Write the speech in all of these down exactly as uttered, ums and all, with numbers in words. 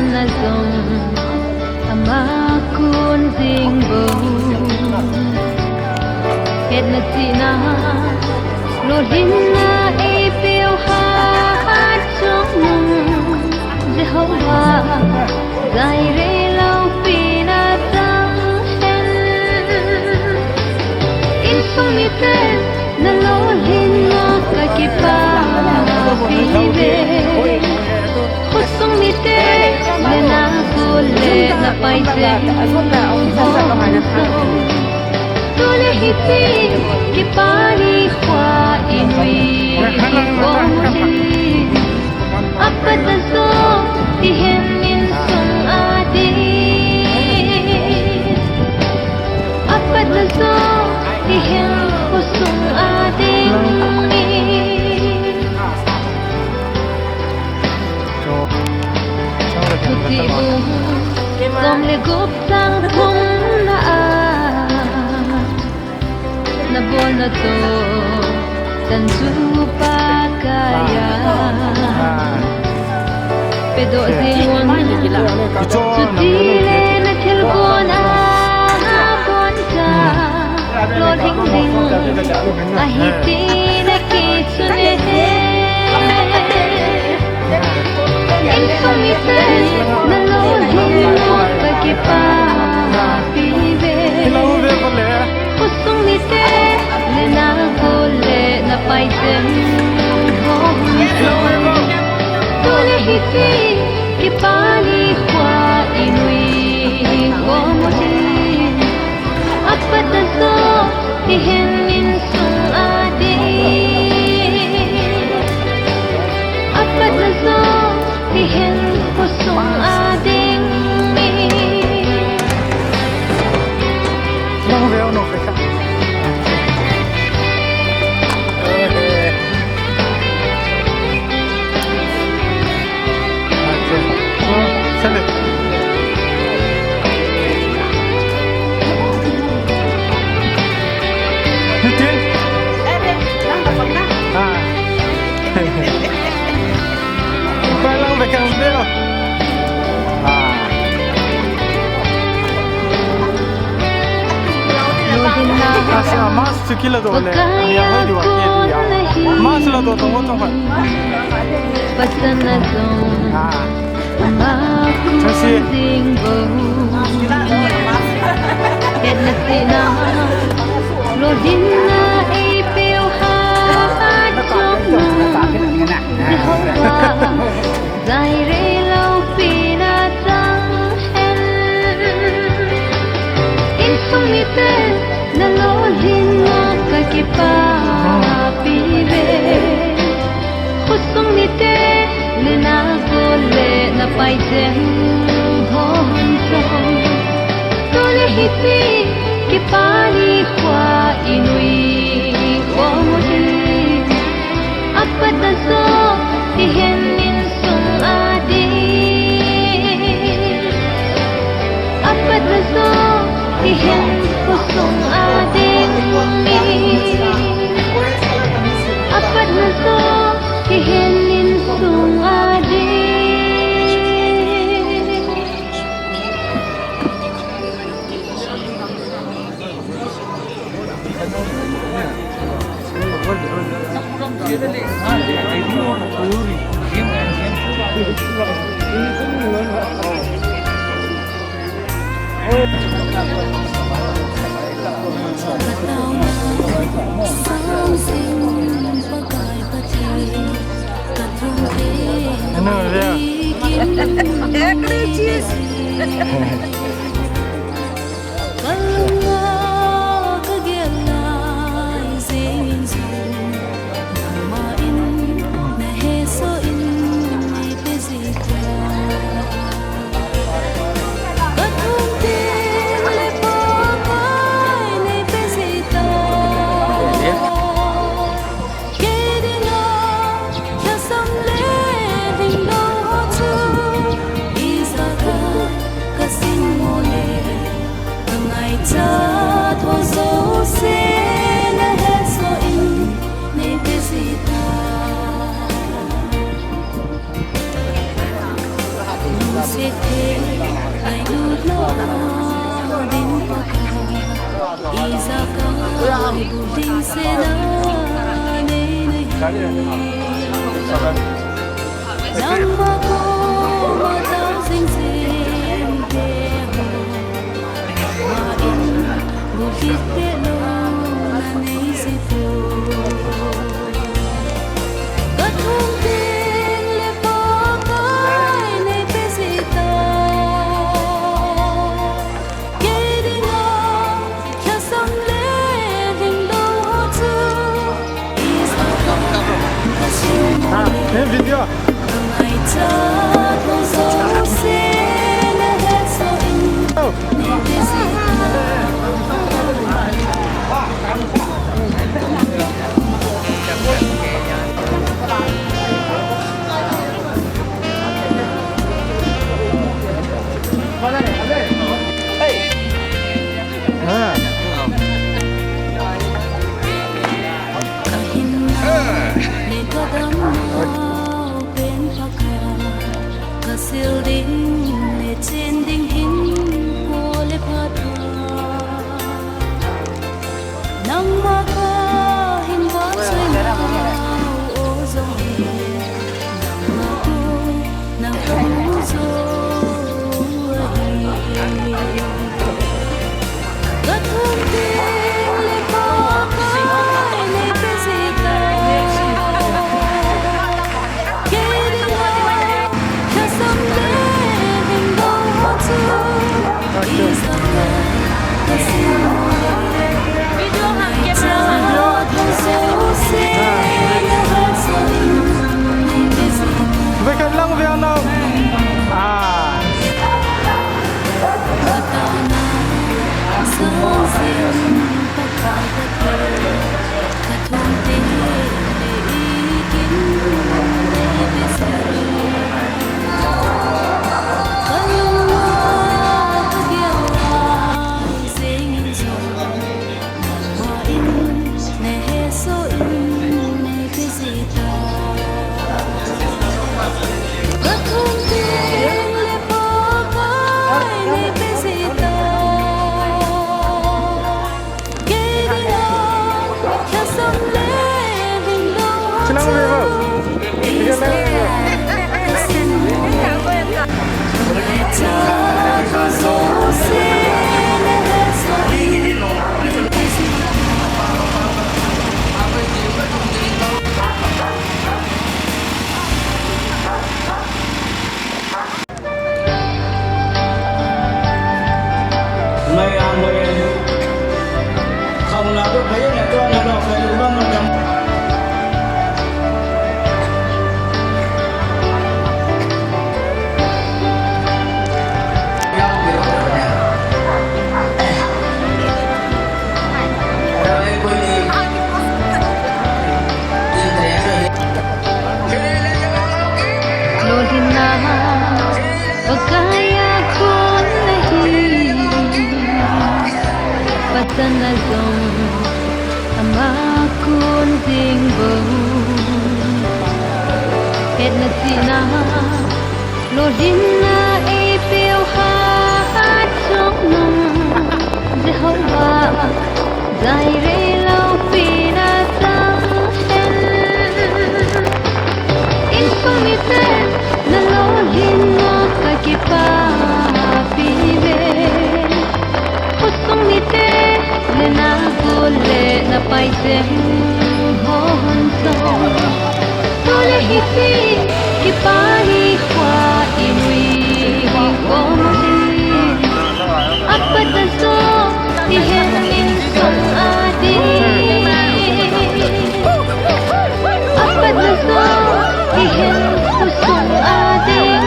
Na jong ama kon jing bou. Hetna chihna, lolhinna eipeu hatchungnung Jehovah, Jireh loupina chang hen. Insung mite, na lolhinna kakipah pi ve. Khosung mite, le na kol le na pai te. Tule hiti, kipa nikho inui bom u hi. Apat a jo, ihin insung a ding. Apat a jo, ihin khosung a ding. Thuti bung som le gup chang thumna a, na bolna toh chan chu Pakai a pedoh jing un. Chutile na thilgon a bon cha lolhing ding ahi ti na kisun e. Insung mite, na lolhinna kakipah pi ve. Khosung mite, le na kol le na pai te. Tule hiti, kipa nikho inui bom u hi. Apat a jo, ihin insung a ding. Apat a jo, ihin khosung a ding. Mask chu kila doh le, mi ahoi diu a kiti a. Mask la doh tong tong khat. Patna jong ama kon jing bou. Hetna chihna, lolhinna eipeu hatchungnung Jehovah, Jireh loupina chang hen. Insung mite, na lolhinna kakipah pi ve. Khosung mite, le na kol le na pai te hon chang. Tule hiti, kipa nikho inui bom u hi. Apat a jo, ihin insung a ding. Apat a jo, ihin khosung a ding. Apat a jo, ihin insung a ding. Ano, Leo? Hey, video. Lolhinna Pakai a kon ahi, Pathen a jong ama kon ding bou. Hetna chihna, lolhinna eipeu hat jong nung, Jehovah Jireh loupina chang hen. Insung miten na lolhinna kakipapi ve. Khosung mite le na gol le na pai jeng ho hon jong. Tu le hiti kipa hi khua i nui kom hi. Apat a jo i hen insung a ding. Apat a jo i hen khosung a ding.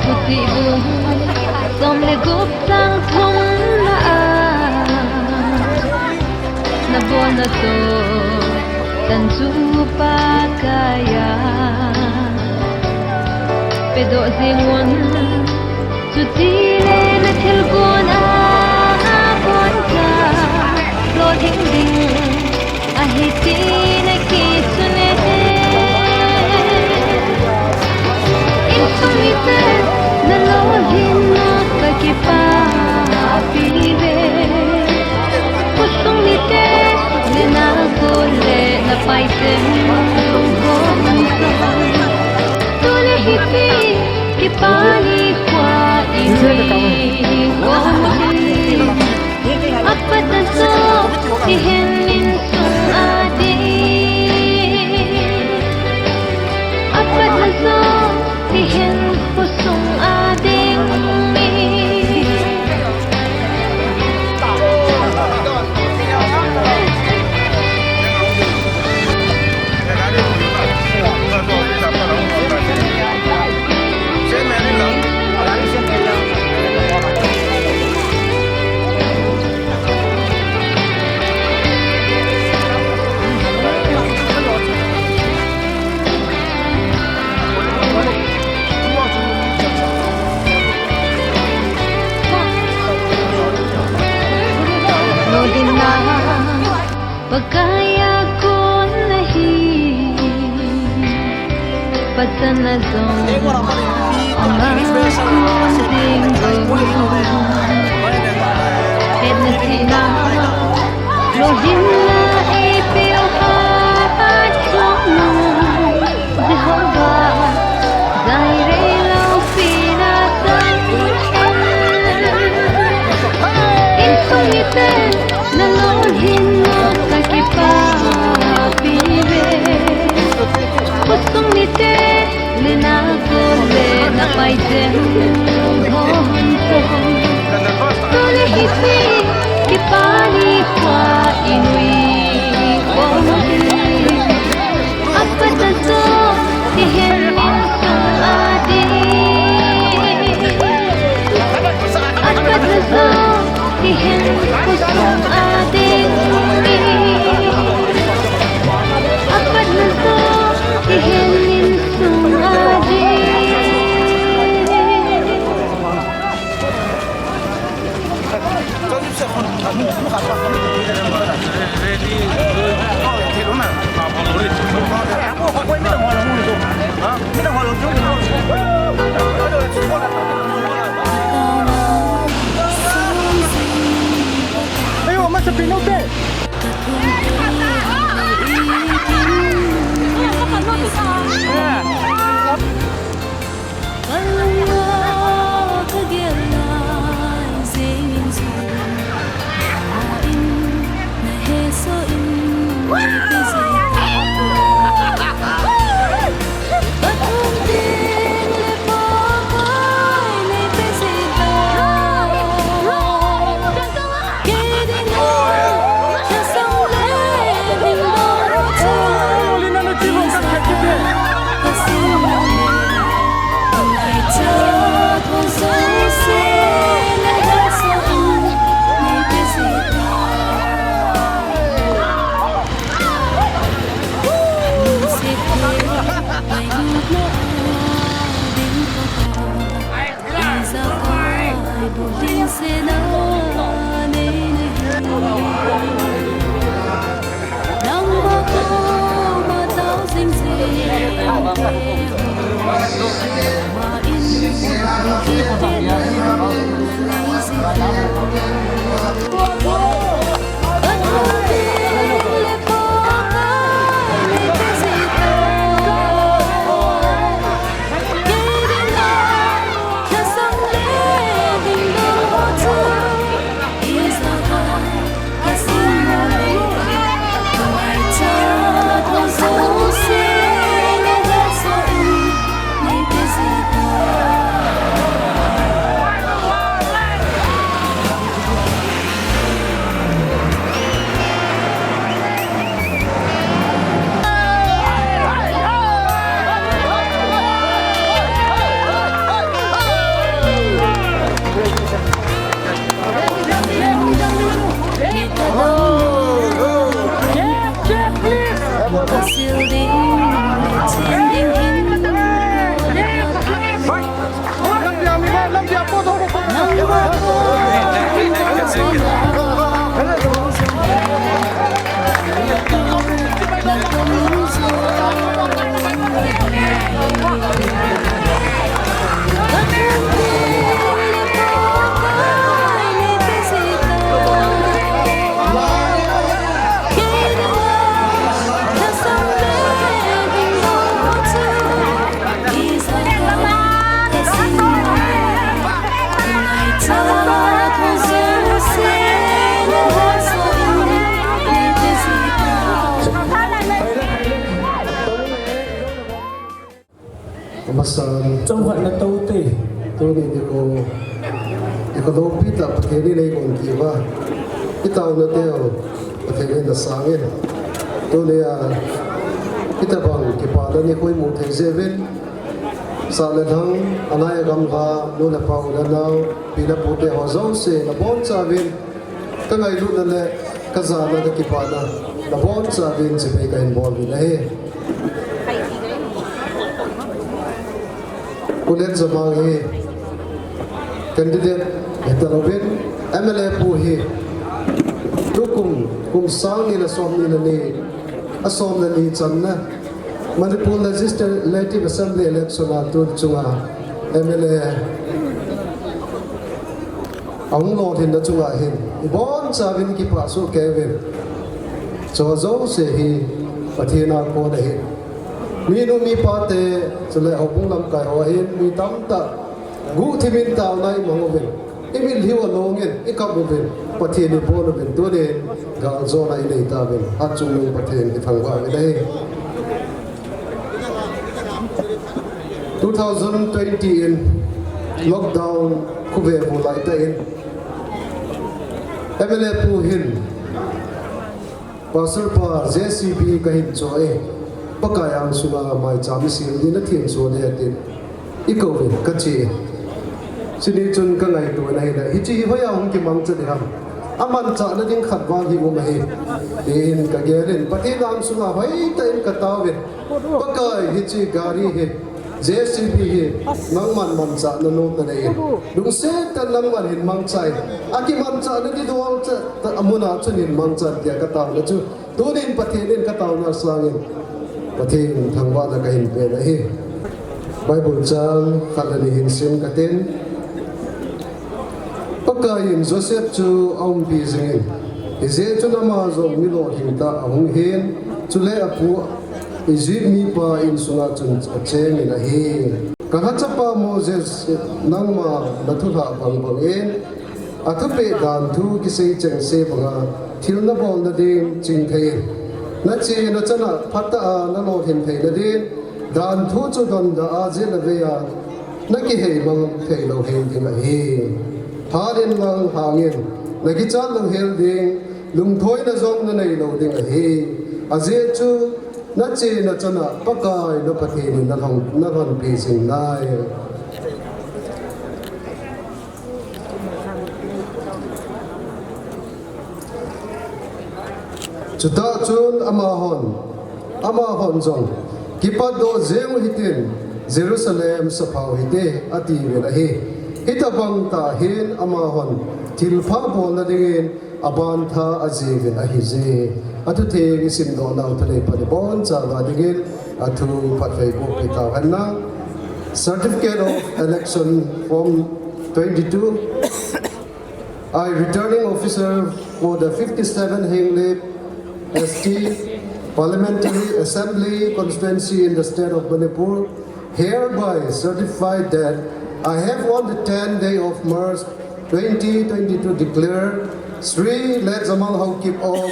Thuchih bung som le gup chang thumna a, na bolna toh chan chu Pakai a pedoh jing un, chutile na thilgon a boncha lolhing ding ahi ti na kisun e. Tule hipi kipani kwa iwi wamti. Apat na so tihen insung adi. Apat na so tihen khosung ading mi. Pakai a kon ahi, pachatna jong ama ding jong. Hetna chihna, lolhinna eipeu ha, Jehovah, Jireh loupina tang. Insung mite nalolhinna kakipapi ve. Khosung mite le nagol le napai jeng hon jong. Tule hipi kipani kwa inui wamti. Apat na so tihen insung adi. Apat na so tihen khosung ading mi. Apat na so tihen insung adi. Ayo, masa pinau te. San. Chomkhat na to te. Tuni nikho, nikho loupi tah Pathen in eigon kit uva, i taona teu Pathen in asang in. Tunia, hitabang kipana nikho imu thei jeh uvin, sah le lhang, anai agamla, nu le pa, u le nao, pi le pu te ho jouse, nabonchauvin, ka ngailutna le ka jana, ka kipana, nabonchauvin chibai kahin bol uvin ahi. Pu Letjamang hi candidate hita louvin, M L A pu hi tukum, kum sang ni le som ni le ni, a som le ni channa Manipur Legislative Assembly election a tu chunga M L A ahung lolhinna chunga hin, ibonchauvin kipah soh kei uvin. Chu jouse hi Pathen a kon ahi. Minu mipa te, chule houbung lamkai ho ahin, mi tamtah guhthimin taona imang uvin, imit lhiu alongin ikap uvin, Pathen ibon uvin, tunin galjona inei tauvin, hatchungnung Pathen ithangvah uvin ahi. Two thousand twenty in lockdown khuve bu laitah in, M L A pu hin, Pastor pa, J C B kahin choi, Pakai angsunga maicham isem ding nathem chu ahi, tin ikou uvin, kache. Chuni chun kangaito in ahile, hiche hi hoiya hung kimangcha ding ham? Amanchahna ding khat vang hi um ahi, tin kagel in, Pathen angsunga hoitah in kataovin, Pakai, hiche gari hi, J C B hi, nangman manchahna nomna nei in, lungset tah in nangman hin mangcha in, akimanchahna ding dolcha tah a muna chun hin mangcha in, tia kataona chu, tunin Pathen in kataona sangin Pathen thangvahna kahin pen ahi. Bible chang khat le ni hin sim katin. Pakaiyin Joseph chu aumpi jingin, hijeh chun ama jong mi lolhing tah ahung hin, chule apu Egypt mipa insunga chun achengin ahi. Kalhachapa Moses, nangma nathulhah bangbangin, athupeh danthu kisei chengse banga thil nabolna ding chingthei in, nache nachana phatah a nalolhin theina din, danthu chu donda a jeh le veiya nakihei mang theilou hel ding ahi. Phat in lang hangin nakichat louhel ding, lungthoina jong naneilou ding ahi. Ajeh chu nache nachana Pakai na Pathen in nalhon, nalhonpi jing nai. Chutah chun amahon, amahon jong, kipatdoh jeng u hitin, Jerusalem saphau hite, atiuvin ahi. Hitobang tah hin amahon thilpha bolna dingin abantha ajiuvin ahije. Athutheng isimdoh nau thunei phat ibonchauva dingin athu phatthei boh peh tauhen lang. Certificate of Election Form twenty-two. I, Returning Officer for the fifty-seven Henglep S T Parliamentary Assembly Constituency in the State of Manipur, hereby certify that I have on the tenth day of March twenty twenty-two declared Shri Letjamang Haokip of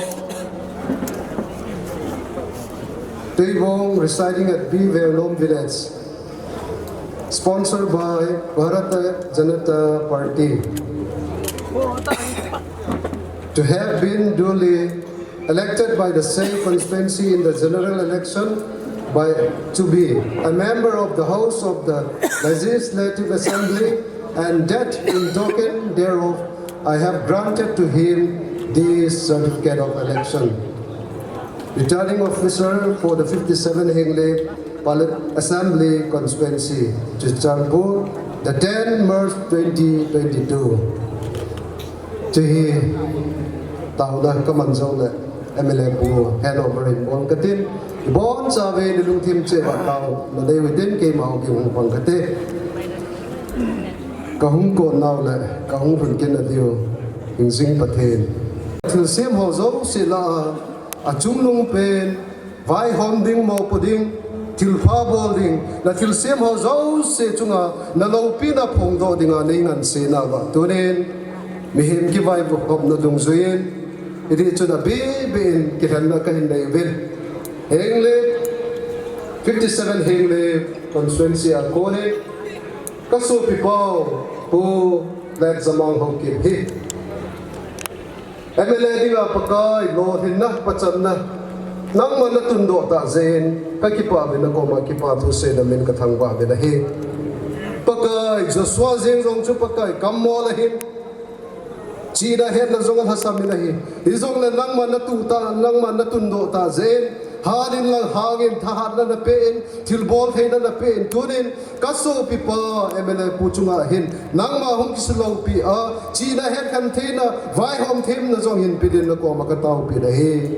Tuibong, residing at B Verlom village, sponsored by Bharatiya Janata Party, to have been duly elected by the same constituency in the general election by, to be a member of the House of the Legislative Assembly, and that in token thereof I have granted to him this certificate of election. Returning officer for the fifty-seven Henglep Parli-, Assembly Constituency, Churachandpur, the tenth March twenty twenty-two. Chuhi taona kaman jongle M L A pu handover in bol katin, ibonchauvin nalungthim cheh uva taona nei uvin tin keima hung kihung pang kate. Kahung kon nau le kahung lhun kit nadiu hingjing Pathen. Thilsem ho jouse lah a, achungnung pen, vaihom ding, mopo ding, thilpha bol ding, nathilsem ho jouse chunga naloupina phongdoh dinga neingansena uva tunin mihem kivaihomna dungjuiyin, hiti chun abeh beh in kilhenna kahin nei uvin. Henglep, fifty-seven Henglep Constituency a konin ka sopi pau Pu Letsomang Haokip hi M L A dinga Pakai lolhinna pachatna nangman na tundoh tah jeh in ka kipah uvin na koma kipa thu seina min ka thangvah uvin ahi. Pakai Joshua jeng jong chu Pakai kammol ahin. Chihna hetna jong alhasam in ahi. Hijongle nangman na tu tah, nangman na tundoh tah jeh in, hat in lang hangin thahatna na pe in, thilbol theina na pe in, tunin ka sopipa M L A pu chunga hin nangma hung kisuhloupi a, chihna hetkhen theina, vaihom themna jong hinpe din na koma ka taopi ahi.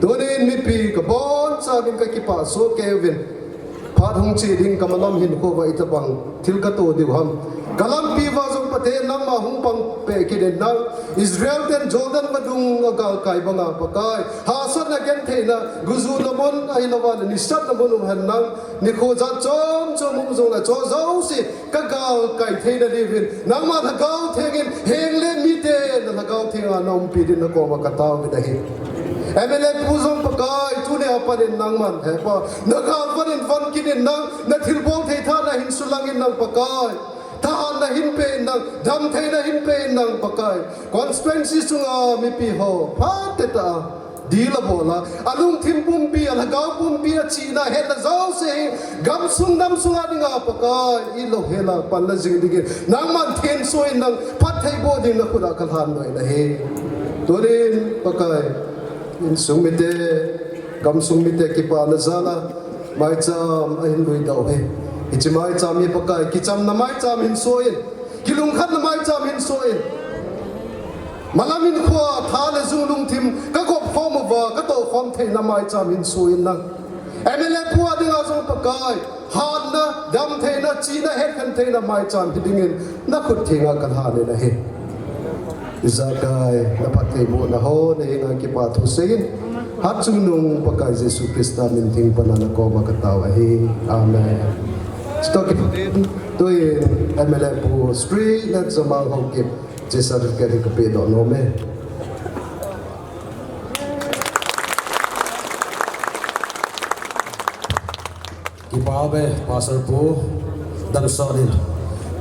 Tunin mipi ka bonchauvin ka kipah soh kei uvin. Phat hung che ding ka malam hinkho uva itobang thil ka to diu ham. Ka lampi uva jong Pathen nangma hung pang peh kit in nang. Israel ten Jordan vadung a galkai banga Pakai, hahsatna gentheina, gujuna mun ahilouva le nisatna mun um hen nang. Nikho jat chom chom um jongle chu jouse ka galkai theina diuvin nangma Lhagao Theng in heng le mite na Lhagao Theng a na umpi din na koma ka taovin ahi. M L A pu jong Pakai, tunia pat in nangman hepa, na galvan in von kit in nang, na thilbol thei thahatna hin sulang in nang Pakai. Thahatna hin pe in nang, damtheina hin pe in nang Pakai. Constituency sunga mipi ho phatecha a dil abol a, alungthim pumpi, alhagao pumpi, achihna hetna jouse hi gamsung namsunga dinga Pakai, i louhel a panla jing dingin nangman thensoh in nang phattheiboh ding na khut a ka lhan noi in ahi. Tunin Pakai, insung mite, gamsung mite kipana jal a maicham ahin luidoh u ahi. Hiche maicham hi Pakai, kichamna maicham hin soh in, kilungkhatna maicham hin soh in, malam hinkho a tha le jung lungthim ka gop khom uva ka toh khom theina maicham hin soh in nang. M L A pu a dinga jong Pakai, hatna, damtheina, chihna hetkhen theina maicham hi dingin na khut thenga ka lhan in ahi. Ijakai na phattheibohna ho na henga kipa thu seiyin, hatchungnung Pakai Jesu Christa min theng pana na koma ka tao ahi. Amen. Chutoh kipah in, tuin M L A pu Shri Letsomang Haokip, hiche certificate hi ka pedoh nom e. Kipah uve, Pastor pu, damsot in.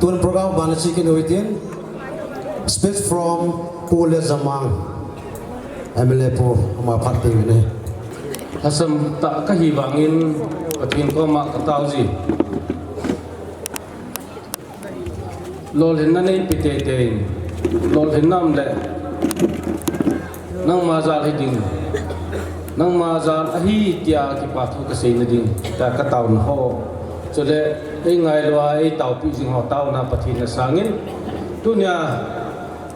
Tun program abana che kit u hitin, speech from Pu Letsomang, M L A pu, ama phat teng in ahi. Lhasam tah kahi vangin, Pathen koma ka tao ji. Lolhinna neipe teitei, lolhinna um le, nangma jal hi ding, nangma jal ahi tia kipa thu ka seina ding, tia ka taona ho. Chule, ei ngailua, ei taopi jing ho taona Pathen na sangin, tunia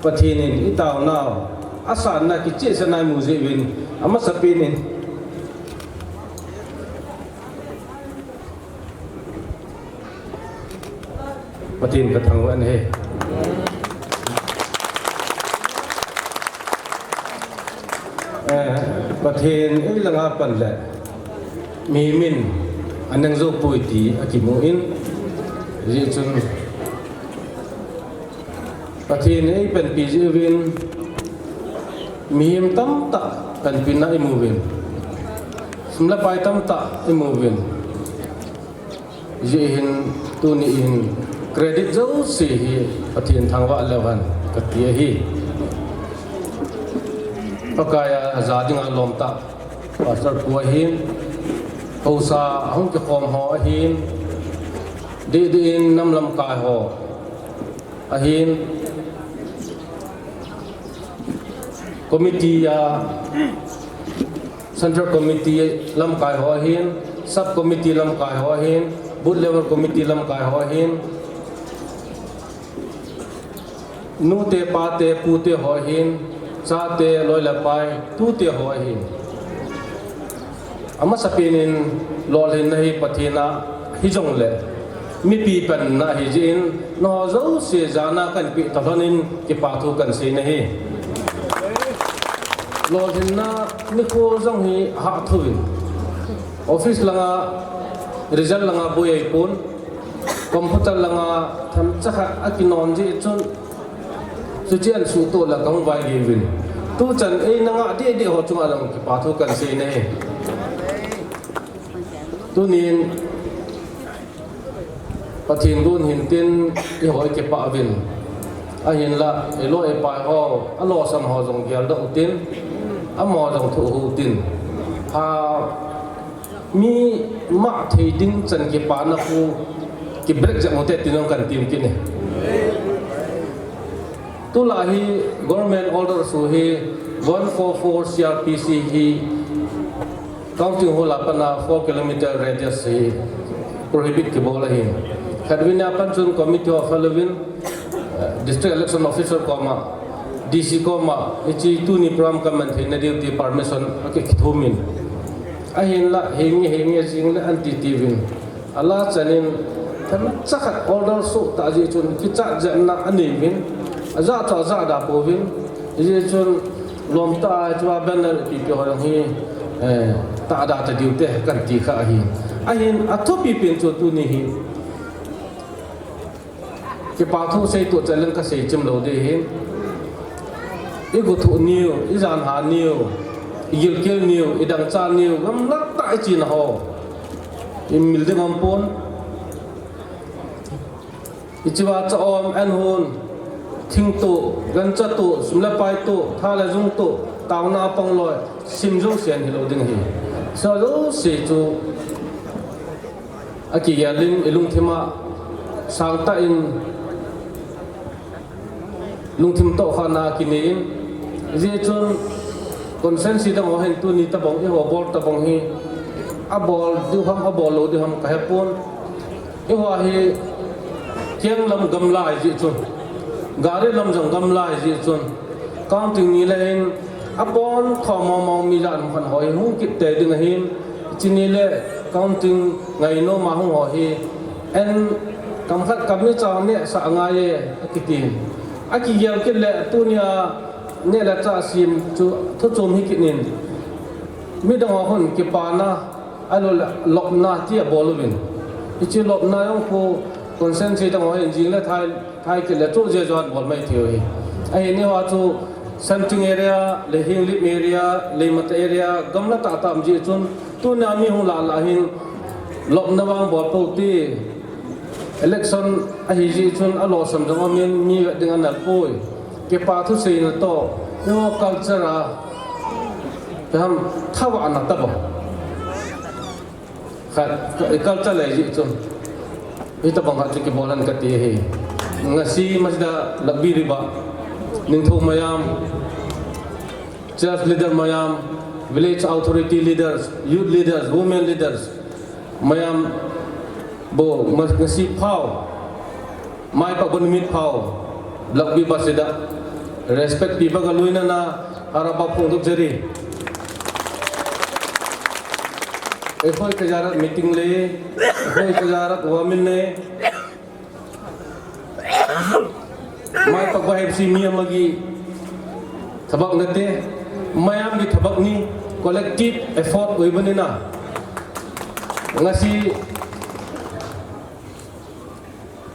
Pathen in i taonau, asanna kichehsahna i mu jeh uvin, amasapen in Pathen ka thangvah in ahi. Eh, Pathen ei langa pan le, mihem in aneng jou poi ti akimu in, hijeh chun Pathen in ei panpi jeh uvin, mihem tamtah panpina i mu uvin, sum le pai tamtah i mu uvin, hijeh hin tuni in credit jouse hi Pathen thangvah leu hen kati ahi. Pakai a ja dinga lom tah Pastor pu ahin, haosa ahung kikhom ho ahin, dih dih in nam lamkai ho ahin, committee a, Central Committee lamkai ho ahin, Sub Committee lamkai ho ahin, Booth Level Committee lamkai ho ahin, nute, pate, pute ho ahin, chate, loi le pai, tute ho ahin. Amasapen in lolhinna hi Pathen a hijongle, mipi panna ahi jeh in, nangho jouse jana kahin peh toh lhon in kipa thu kahin seina ahi. Lolhinna nikho jong hi ahahthu in, office langa, result langa boi ahipon, computer langa themcha khat akinon jeh chun, chuche a suhtoh le kahung vaigei uvin. Tuchan eina ngah deh deh ho chunga jong kipa thu kahin seina ahi. Tunin Pathen gon hin tin, eiho kipah uvin. Ahinla, eilo epai ho, alosam ho jong geldoh utin, amaho jong thoh utin. Ha, mi mah thei ding chan kipana khu, ki break jep ute tin jong kan tem kit e. Tulai hi government order chu hi one four four C R P C hi Counting hall a pat a four kilometer radius hi prohibit kibol ahi. Khatvei nia pat chun committee ho phal uvin, eh, District Election Officer koma, D C koma, hiche tuni program kaman theina diu ti permission akithumin. Ahinla, hinge, hinge, jing le anti tiuvin. Ala chanin, themcha khat order soh tah jeh chun, kichat jepna anei uvin, ajah chu ajah da pouvin, hijeh chun, lom tah a chua banner ipi ipi ho jong hi, eh, tahda ta diu te kan ti kha ahi. Ahin, athupi pen chu tuni hi, kipa thu sei toh challenge kasei chim lou ding ahi. I gu thu niu, i jan ha niu, i gilkel niu, i dangchah niu, gamla tah i china ho. I mil ding aum pon. I chiva cha um, an hon, thing toh, gancha toh, sum le pai toh, tha le jung toh, taona a pang loi, sim jouse ahi lou ding ahi. Hiche jouse chu, akigel in, i lungthim a, sangtah in, lungthim tohkhana kinei in, hijeh chun constituency dang ho hin tuni tabang, eiho bol tabang hi, abol diu ham, abol lou diu ham, kahe pon. Eiho hi, keng lam gamla ahijeh chun, gari lam jong gamla ahijeh chun, counting ni le hin, apon kho mong mong mi jan khan ho hi, hung kit tei ding ahin, chuni le counting ngai nom a hung ho hi, an kam khat kam ni chang neh sah angai e, akitin. Akigel kit le tunia neh le chah sim chu thu chom hi kit in. Midang ho khun kipana, ahilou le lopna ti abol uvin. Hiche lopna jong khu constituency dang ho hin jing le thai, thai kit le chu jeh joh a bol mai thei u ahi. Ahin eiho chu Shanting area, le Henglep area, Lamka area, gamla tah tah um jeh chun, tunia mi hung lah lah hin, lopna vang bol pou te, election ahi jeh chun, alosam jong aum in, mi vet ding anal poi. Kipa thu seina toh, eiho culture a, kiham, thavahna tabang. Khat, ka, culture le jeh chun. Hitabang khat chu kibol hen kati ahi. Ngasi masida Lakbi Riba, Ningthou Mayam, church leader mayam, village authority leaders, youth leaders, women leaders, mayam, bou, mas, ngasi phao, Maipakba numit phao, Lakbi Basida, respect pipa kaloinana, haraba phongdoh jeri. Eiho kajarat meeting le, eiho kajarat wamin le. Maipakba haibasi mi amagi thabak nate, mayam gi thabak ni, collective effort oibani na. Ngasi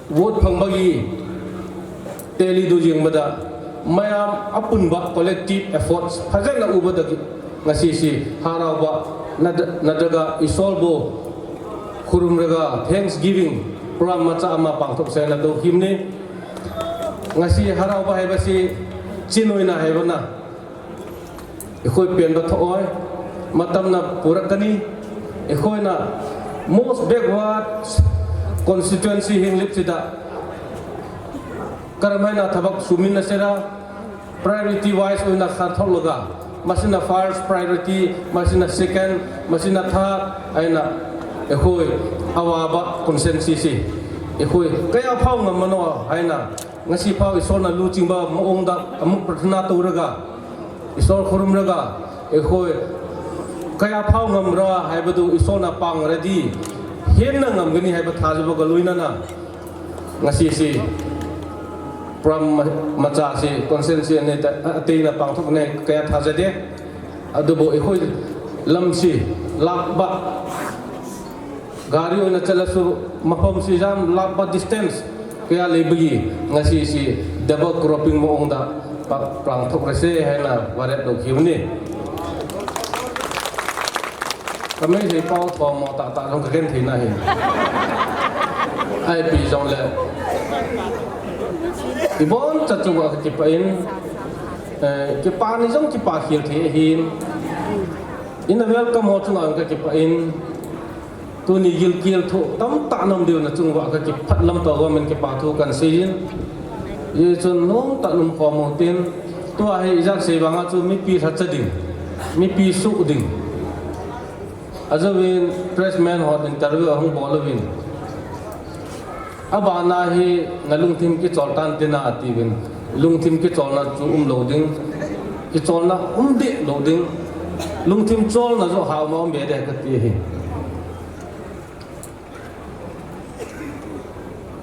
vote phang bagi teli du jing bada, mayam apunba collective efforts phajana uba dagi, ngasi si harauba nadaga isolbo khurumraga thanksgiving program macha ama pangthok sena do himni. Ngasi harauba haibasi chinoina haibana. Eikhoi penba thoh oi, matamna purak kani, eikhoi na most backward constituency Henglep sida. Karamhaina thabak sumin na sera, priority wise oina kharthok loga, masina first priority, masina second, masina third, aina eikhoi awaba constituency si. Eikhoi kaya phao ngam mano aina. Ngasi phao isolna luchingba maong da, amuk prathana touraga, isol khurumraga, eikhoi kaya phao ngamra haibadu isolna pang ready hinna ngam gani haiba thajuba kaloinana. Ngasi si program macha si constituency ne ta, ateina pangthok ne kaya thajade. Adubo eikhoi lamsi lakba gari oina chalasu, mafam si jam lakba distance kaya leibagi, ngasi si double cropping maong da pa, pangthok rese haina warep do khiuni. Kamei sei pao thomo tah tah jong kagenthei nahi. Ahipi jongle, ibon cha chunga kakipah in, eh, kipa ni jong kipa khel thei ahin, ina welcome ho chunga kakipah in, tuni gilkel thu tamtah naum diu na chunga kakipah lam to gomin kipa thu kahin seiyin. Hijeh chun nomtah in umkhom un tin, tua hi ijat sei vanga chu mipi lhacha ding, mipi suh ding. Ajouvin pressman hon interview ahung bol uvin, abana hi nalungthim kichol tan tina atiuvin, lungthim kicholna chu umlou ding, kicholna um deh lou ding, lungthim cholna joh hao ma um be deh kati ahi.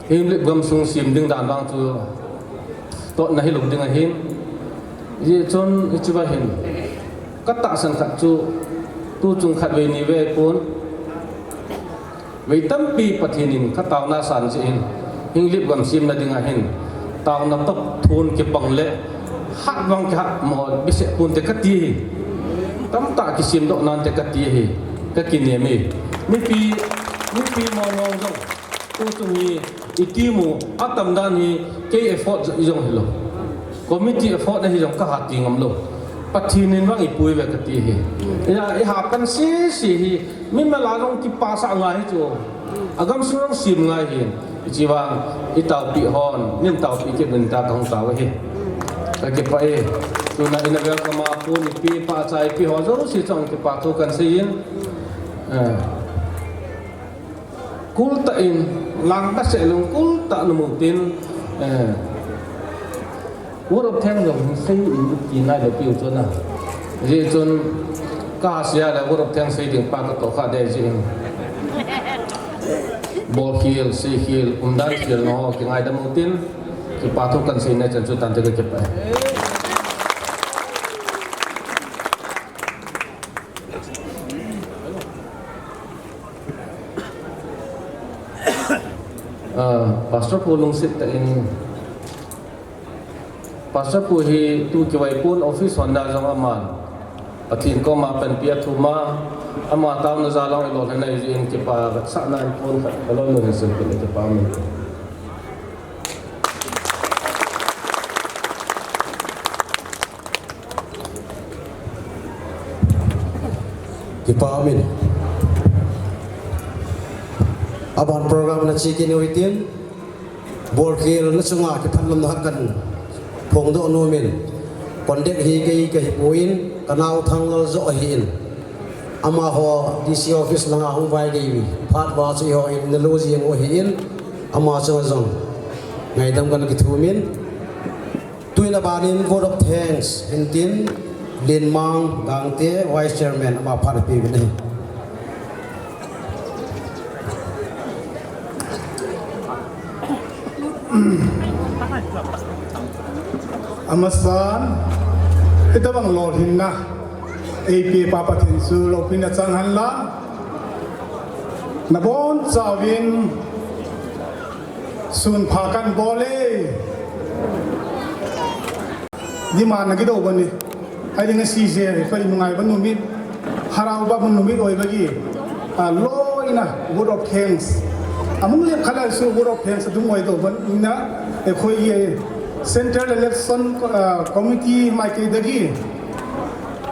Hinglep gamsung sem ding dan vang chu totna hilou ding ahin. Hijeh chun hichea hin katahsan khat chu, tuchung khatvei nivei pon, vei tampi Pathen in kataona asan jeh in, Hinglep gam semna dinga hin taona toh thon kipang le hat vang kihat mo behseh ponte kati ahi. Tamtah kisemdoh nante kati ahi. Kakinem e. Mipi, mipi mong mong jong tuchung hi itimu atam dan hi kei effort jong hilou, committee effort ahi jong kahat ti ngamlou. Pathen in vang ipui uve kati ahi. Ina iha pan sese hi mimal a jong kipasah ngai hi chu, agamsung jong sem ngai ahin. Hiche vang itaopi hon nin taopi kit uvin tia kahung tao ahi. Kakipah e. Tuna ina welcome a pon ipi, pahcha ipi ho jouse chunga kipa thu kahin seiyin, eh, kul tah in, lang behseh lung kul tah in um un tin, eh, word of thanks jong sei in ti ngai lou piu chu na. Hijeh chun kasia le word of thanks sei ding pa katoh kha deh jeh in, bolkhel, seikhel, umdan khel na ho kingaidam un tin, kipa thu kahin seina chan chu tante, kakipah e. Ah, Pastor pu lungset tah in, Pastor pu hi tu kivai pon, office honna jong aman Pathen koma panpi athum a, ama taona jal a jong ilolhin ahi jeh in kipa vetsahna in pon khat kaloi lou hin silpeh in, kipa umin. Kipa umin. Aban program nache kit u hitin, bolkhel na chunga kipah lamna khat kahin phongdoh nomin. Conductor hi kei kahipon, kanao Thanglal joh ahin. Amaho D C office langa hung vai ding phat uva chu eiho in nalo jing u ahin, ama chunga jong ngaidam kahin kithumin. Tuin abanin vote of thanks hintin, Lenmang Gangte, Vice Chairman, ama phat apeuvin ahi. Amasan, hitobang lolhinna eipeh pa Pathen chu loupina chang hen lang. Nabonchauvin sun pha kahin bol e. Demand nagidou bani. Ahi ding, asei jeh, koi nungai ba numit, harau ba numit oi bagi, ah, loina vote of thanks. Amung le khala su vote of thanks adung oi dou bani na, eh, koi, eh, Central Election, ah, Committee maikei dagi.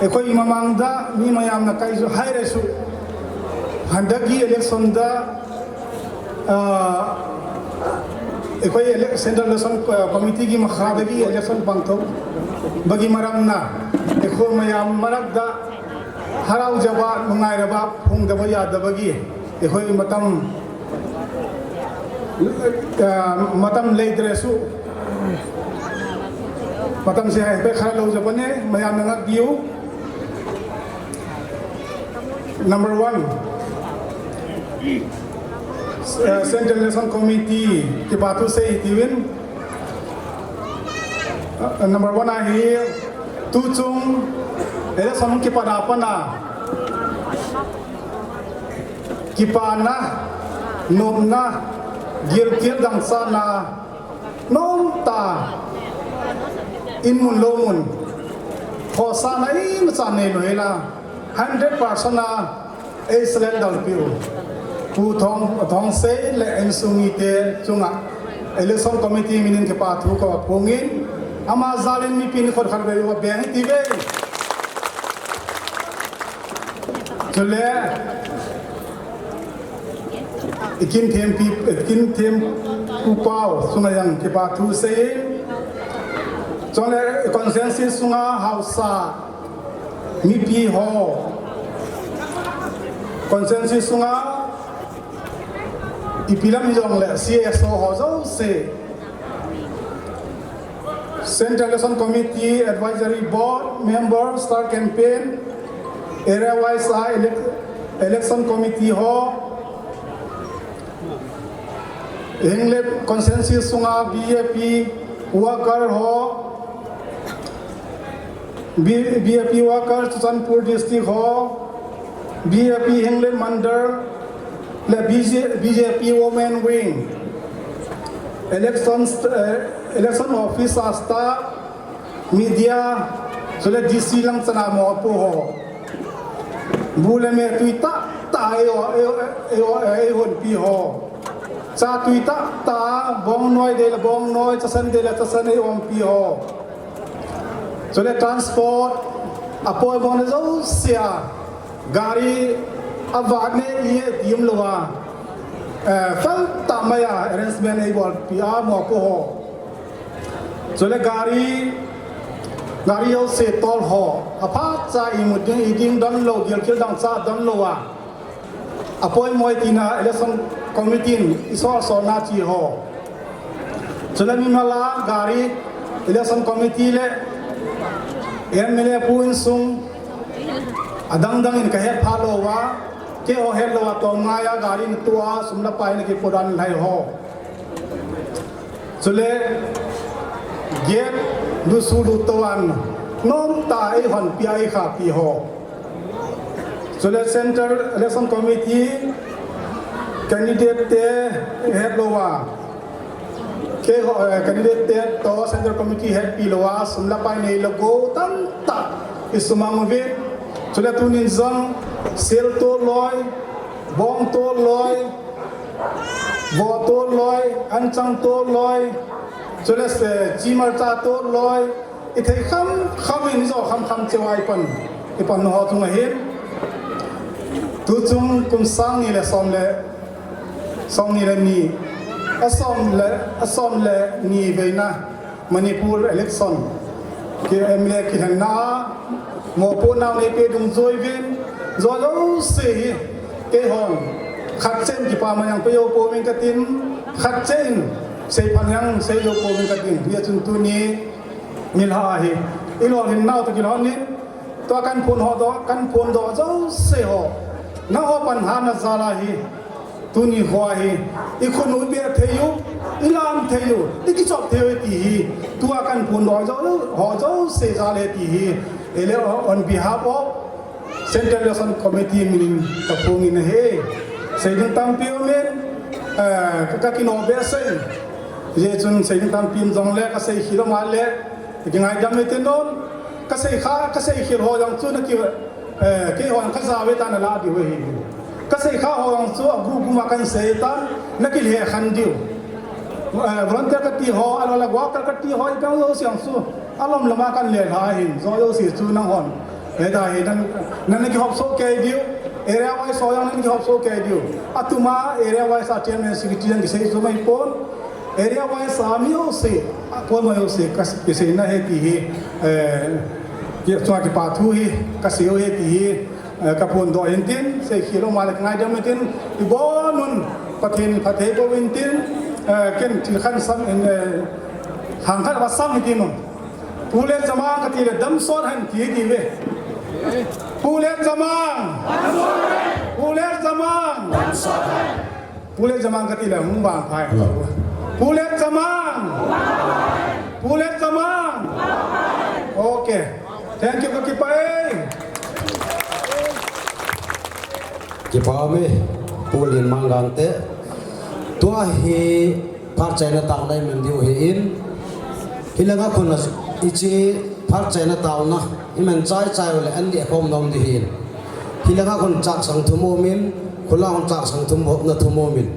Eikhoi mamang da, mi mayamna kaijo haire su. Handakki election da, ah, eikhoi ele-, Central Election, ah, Committee ki makha dagi election pangthou. Bagi maramna, eikhoi mayam marak da, harau jaba, nungai raba, phung daba ya dabagi. Eikhoi matam, ah, matam leidre su. Matam se hai pe kha lou jabane, mayam na ngat diu. Number one, ah, Central Election Committee, kipa thu sei tiuvin. Ah, number one ahi, tuchung, election kipat a pat a. Kipana, nopna, gilkel dangsahna, nomtah in mun lou mun. Khohsahna imacha neilou hela, hundred percent a, ei surrender piu. Pu Thong, Thongsei le insung mite chunga Election Committee minin kipa thu kaphongin, ama jalin mipin khut khat vei uva beng iti ve. Chule, ikin thempi, ikin thempu pau chunga jong kipa thu seiyin. Chule constituency sunga haosa mipi ho, constituency sunga ipi lam hijongle C S O ho jouse, Central Election Committee, Advisory Board member, Star Campaign, Area Wise a Elec-, Election Committee ho, Henglep constituency sunga B J P worker ho, B-, B J P worker Churachandpur District ho, B J P Henglep Mandal, le B J, B J P Women Wing, elections, eh, election officer staff, media, chule D C lang chana mopo ho. Bu le me tui tah tah a eiho, eiho, eiho, eihonpi ho. Cha tui tah tah a, bongnoi dei le bongnoi, chasan dei le chasan eihonpi ho. Chule transport, apoimo na jouse a, gari avat ne i e tim lou a, eh, fel tah mai a arrangement eibolpi a mopo ho. Chule gari, gari jouse tol ho, aphat cha imu ding, iding don lou, gilkel dangchah don lou a, apoimo tina Election Committee in isol sol na chi ho. Chule mimal a gari, Election Committee le M L A pu insung adang dang in kahet pha lou a, keiho het lou a, tom ngai a gari in tua, sum le pai in kipodan lai ho. Chule gate dusu duto a nomtah a eihonpi a eikhapi ho. Chule Central Election Committee candidate te het lou a, keiho, eh, candidate te toh Central Committee hetpi lou a, sum le pai nei le gou tamtah isumang uvin. Chule tunin jong sel tol loi, bong tol loi, vo tol loi, anchang tol loi, chule se, chimal cha tol loi, ithei kham kham in ijo kham kham cheh uva ipan, ipan ho chunga hin. Tuchung kum sang ni le som le, som ni le ni, asom le, asom le ni veina Manipur election ki M L A kilhenna a mopohnau neipe dungjuiyin, jo jouse hi keihon khat cheh in kipa man jong pe jou pouvin katin, khat cheh in seiphat jong sei jou pouvin katin. Hijeh chun tuni nilhah hi ilolhinnau toh kilhonin, tua kahin phondoh, kahin phondoh jouse ho, nangho pan hatna jal a hi, tuni ho hi ikhut u, ibeh thei u, ilam thei u, ikichop thei u ti hi, tua kahin phondoh ho jouse jal ahi ti hi, ele on behalf of Central Election Committee minin kaphongin ahi. Seiding tampi umin, eh, ka, kakinoh behseh in. Hijeh chun seiding tampi um jongle kaseikhel um a le kingaidam hitin, kaseikha, kaseikhel ho jong chu naki, eh, keihon kajao ve tan, nalah diu ahi. Kaseikha ho jong chu agroup group a kahin sei tan, nakilhekhen diu. Eh, volunteer kati ho, ahilou le worker kati ho, ipi jong jouse jong chu alom lama kahin lelha ahin, jo jouse chu nanghon hita hi, nan, nan nakihop soh kei diu, area wise ho jong nan nakihop soh kei diu. Atuma area wise a chairman secretary jong kisei chu mai pon, area wise a mi jouse, apoimo jouse ka, kiseina ahi ti hi, eh, ki, chua kipa thu hi kasei u ahi ti hi, eh, kaphondoh intin, seikhel um a le kangaidam intin, ibonun Pathen phatthei boh intin, eh, ken thil khat sam in, eh, thang khat va sam intin un. Pu Letjamang kati le damsot hen ti, ti ve. Pu Letjamang. Pu Letjamang. Pu Letjamang kati le hung vangpha e. Pu Letjamang. Pu Letjamang. Okay. Thank you, kakipah e. Kipa ume, Pu Lenmang Gangte. Tua hi phatchaina taona iman diu ahin. Hilanga khun a hiche phatchaina taona iman chai chai u le an dih khom nom ding ahin. Hilanga khun chaksang thum umin, Khula hung chah sang thum hopna thum umin.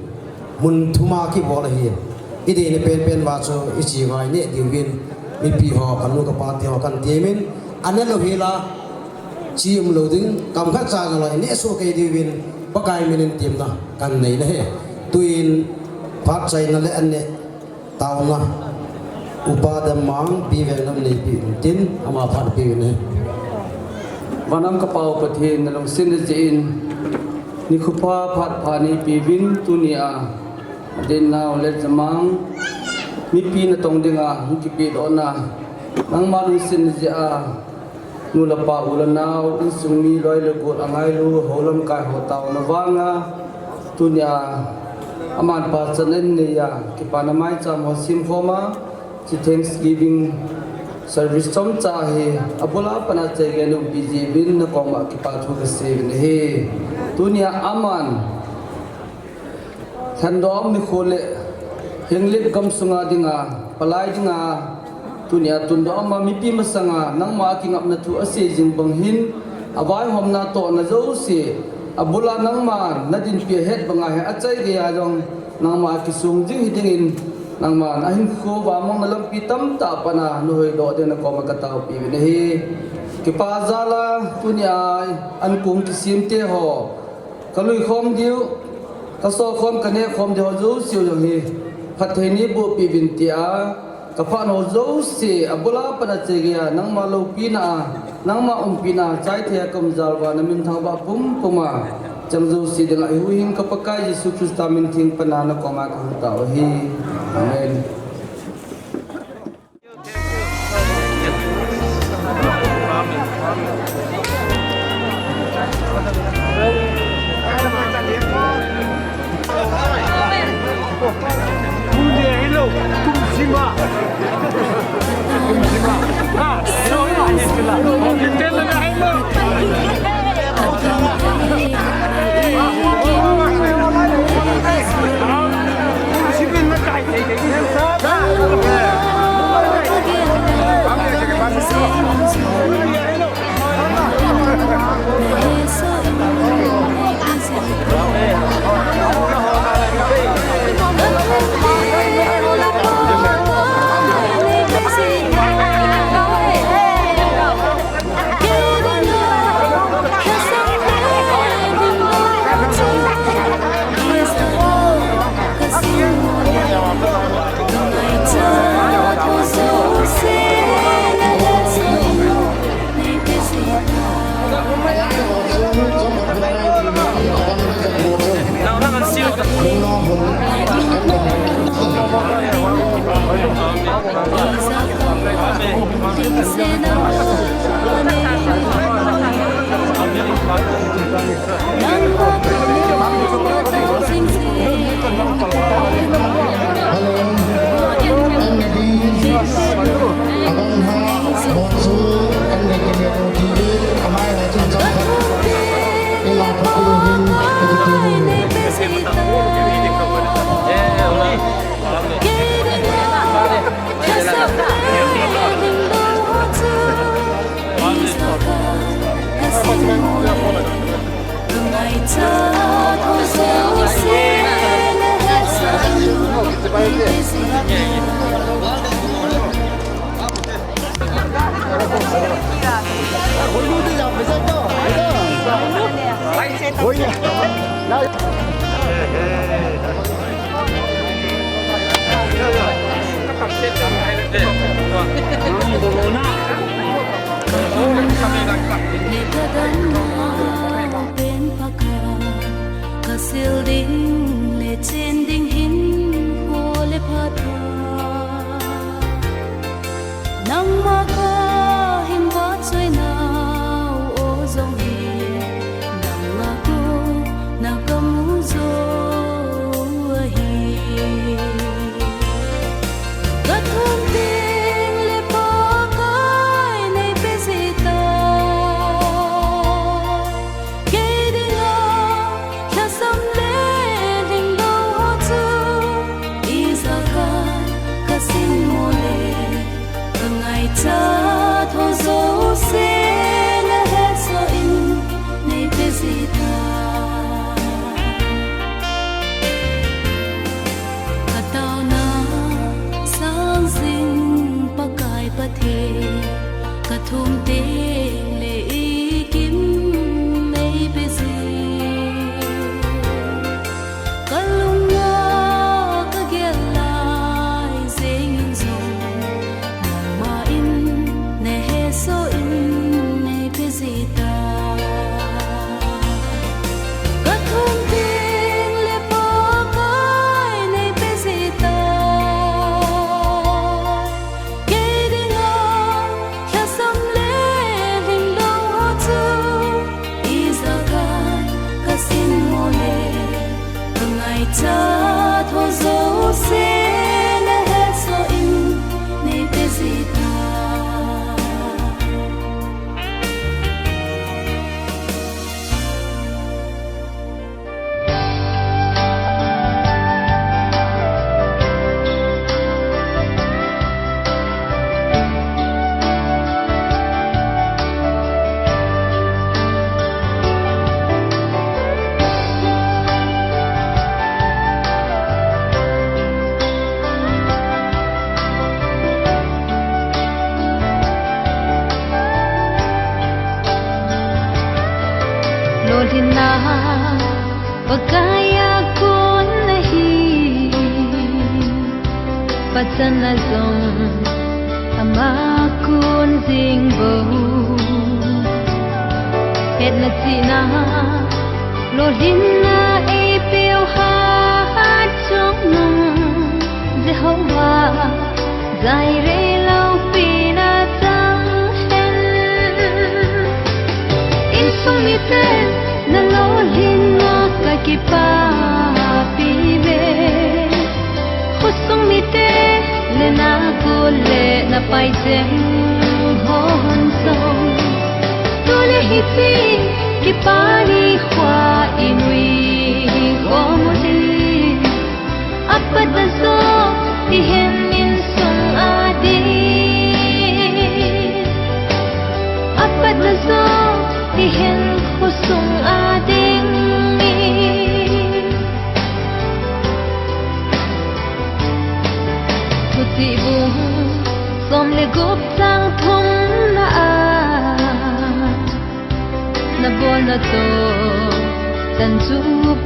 Mun thum a kibol ahi. I deina penpen uva chu i chi ngai neh diuvin. Mipi ho, ka nu ka pa te ho kan temin. Ana lou hela. Chi um lou ding. Kam khat cha jong la i neh soh kei diuvin. Pakai minin temna kan nei na hi. Tuin phat chaina le an neh taona, Upa Dammang, Pi Vengnam neipi intin, ama phat peh in ahi. Vannam ka Pau Pathen, na lungsetna jeh in, nikho pha phat pha neipeuvin, tunia, Adin nau le Jamang, mipi natong dinga, hung kipedohna, nangma lungsetna jeh a, nu le pa, u le nao, insung mi, loi le gol, angailu, hou lamkai ho taona vanga, tunia, aman pachatna in neiya, kipana maicham ho simkhoma, hiche Thanksgiving service chomcha hi, abula pat a achaigeiya umpi jeh uvin, nakoma kipa thu kasei uvin ahi. Tunia aman, lhendoh a um nikho le, Henglep gamsunga dinga, palai dinga, tunia tundoh a um a mipi masanga, nangma kingapna thu asei jing bang hin, avaihomna tohna jouse, abula nangma nadinpi ahet banga hi achaigeiya jong, nangma kisung jing hi dingin, nangma nahinkho vamangna lampi tamtah pat a nahoidoh ding nakoma kataopi uvin ahi. Kipa jal a, tunia, ankong kisemte ho, kalui khom diu, kasol khom, kaneh khom diu ho jouse jong hi, phatthei neiboh peh uvin tia, kaphat ho jouse, abula pat a achaigeiya, nangma loupina a, nangma umpina a, chaithei a kaum jal uva, naminthang uva pumpum a, chang jouse dinga, i huhhing ka Pakai Jesu Christa min theng pana nakoma kahung tao ahi. Amen. Kasil ding le chen ding hin ho le phat a, nangma kahin vahchoi nau o jong hi, nangma kona kamu jou ahi. Kathum ding le Pakai neipe jeh ta. Lolhinna Pakaiya kon ahi, pachatna jong ama kon jing bou. Hetna chihna, lolhinna eipeu hat chungnung Jehovah Jireh loupina chang hen. Insung mite nalolhinna kakipapi ve. Khosung mite le nagol le napai cheng hon jong, tule hiche kipa nikho inui khom u hite. Apatna jo hihen insung a ding, apatna jo hihen khosung a ding. Thuchih bung som le gup chang thumna a, nabolna toh chan chu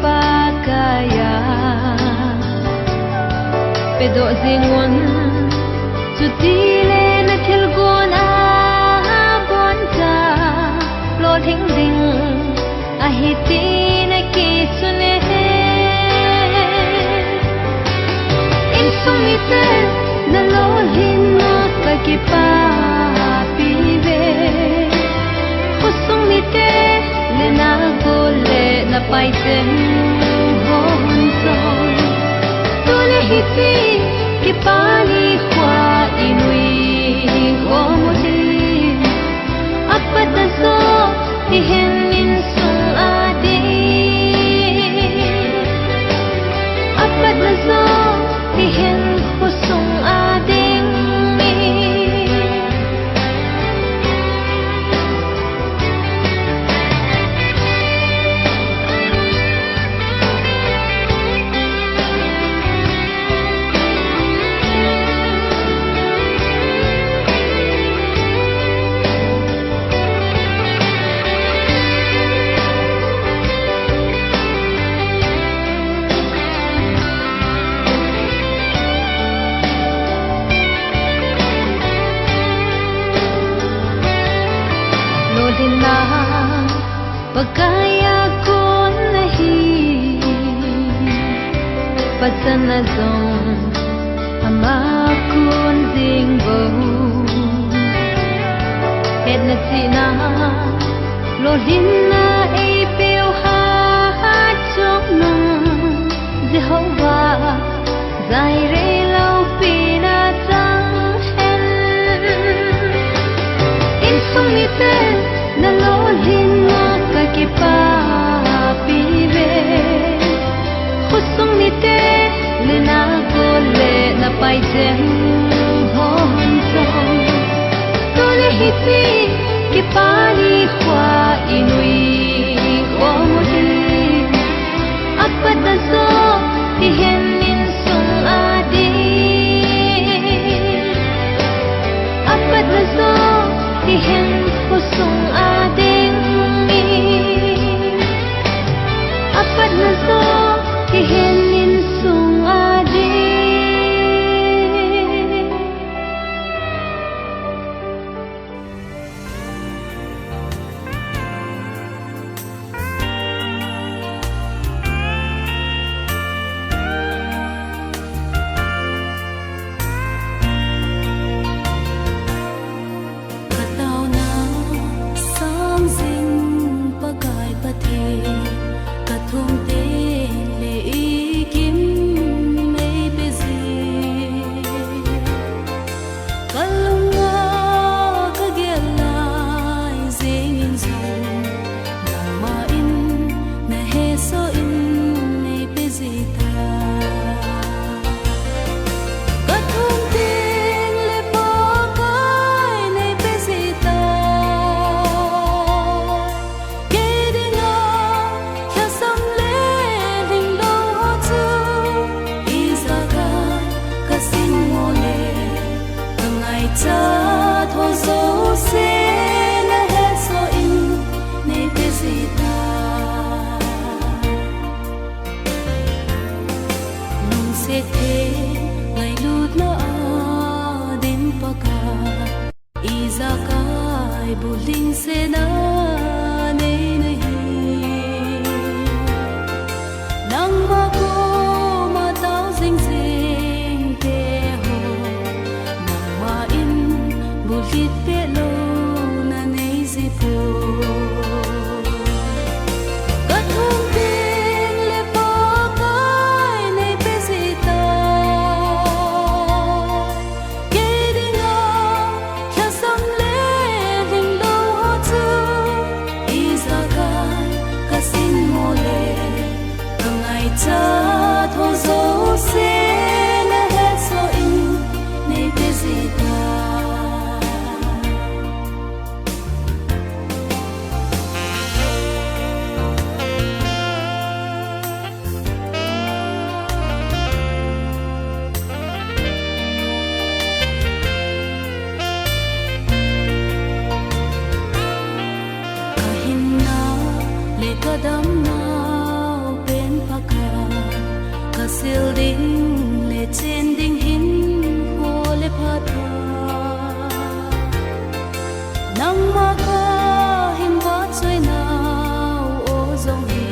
Pakaiya pedoh jing un, chutile nathilgon a boncha lolhing ding ahi ti nakisun e. Insung mite nalolhinna kakipapi ve. Khosung mite le nagol le napai cheng hon jong, tule hiche kipa nikho inui khom u hite. Apatna jo hihen insung a ding, apatna jo hihen khosung a ding. Lolhinna Pakaiya kon ahi, pachatna jong ama kon jing bou. Hetna chihna, lolhinna eipeu hat chungnung Jehovah Jireh loupina chang hen. Insung mite nalolhinna kakipapi ve. Khosung mite le nagol le napai cheng hon jong, tule hiche kipa nikho inui khom u hite. Apatna jo hihen insung a ding, apatna jo hihen khosung a ding. Apatna jo hihen insung a ding. Kadamnau pen pha khat, kasil ding le chen ding hinkho le phatah. Nangma kahin vahchoinau o jong hi,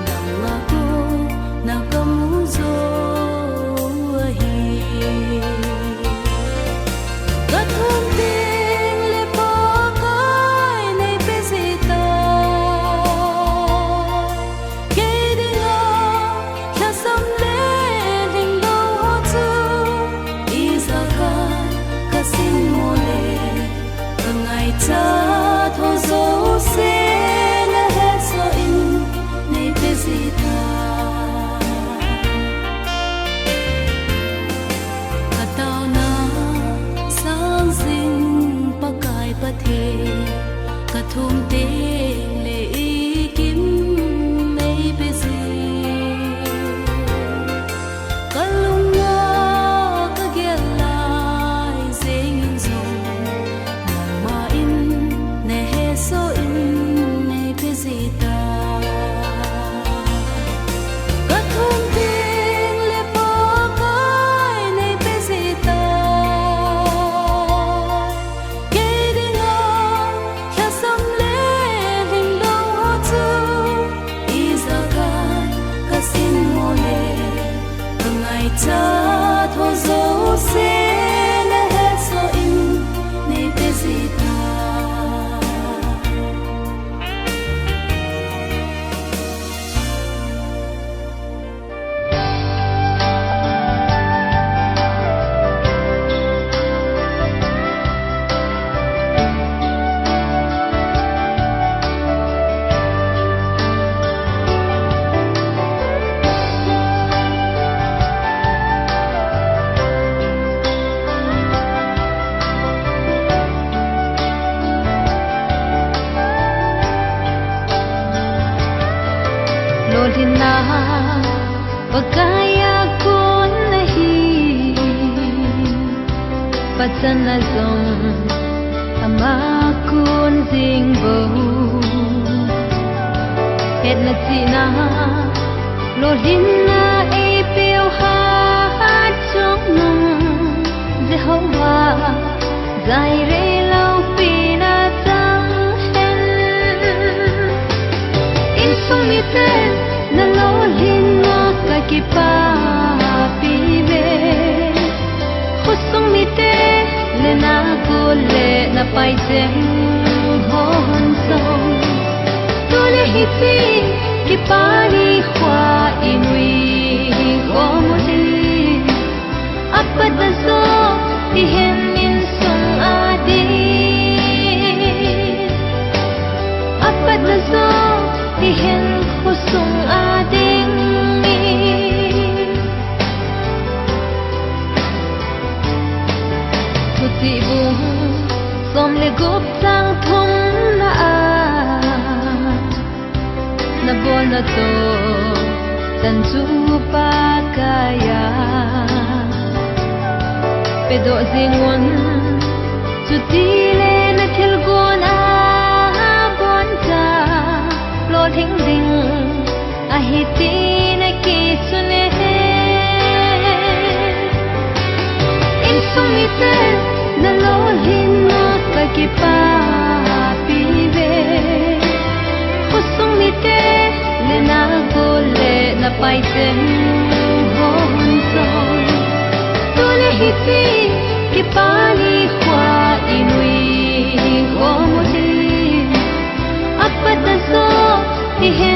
nangma kona kamu jou ahi. Kathum tengle Pakai neipeh jita, kei dinga lhasam le lhinglou ho chu, ijat a kasin mo le, kangaichat ho jouse nahetsoh in neipeh jita. Kataona sang jing Pakai Pathen, kathum tengle ikim neipeh jing. Kalunga kagel lai jengin jong, nangma in nahetsoh in neipeh jita. Kathum tengle Pakai neipeh jita, kei dinga lhasam le lhinglou ho chu, ijat a kasin mo le, kangaichat ho jouse nahetsoh in neipeh jita. Lolhinna Pakai a kon ahi, pachatna jong ama kon jing bou. Hetna chihna, lolhinna eipeu hat chungnung Jehovah Jireh loupina chang hen. Insung mite nalolhinna kakipapi uve. Khosung mite le nagol le napai cheng hon jong, tu le hiche kipa nikho a inui khom u hi. Apatna joh ihen insung a ding, apatna joh ihen khosung a ding. Thuchih bung som le gup chang thumna a, nabolna toh chan chu Pakai a pedoh jing un, chutile nathilgon a boncha lolhing ding ahi ti nakisun e. Insung mite nalolhinna kakipapi uve. Khosung mite le nagol le napai cheng hon jong, tu le hiche kipa nikho a inui khom u hi. Apatna joh ihen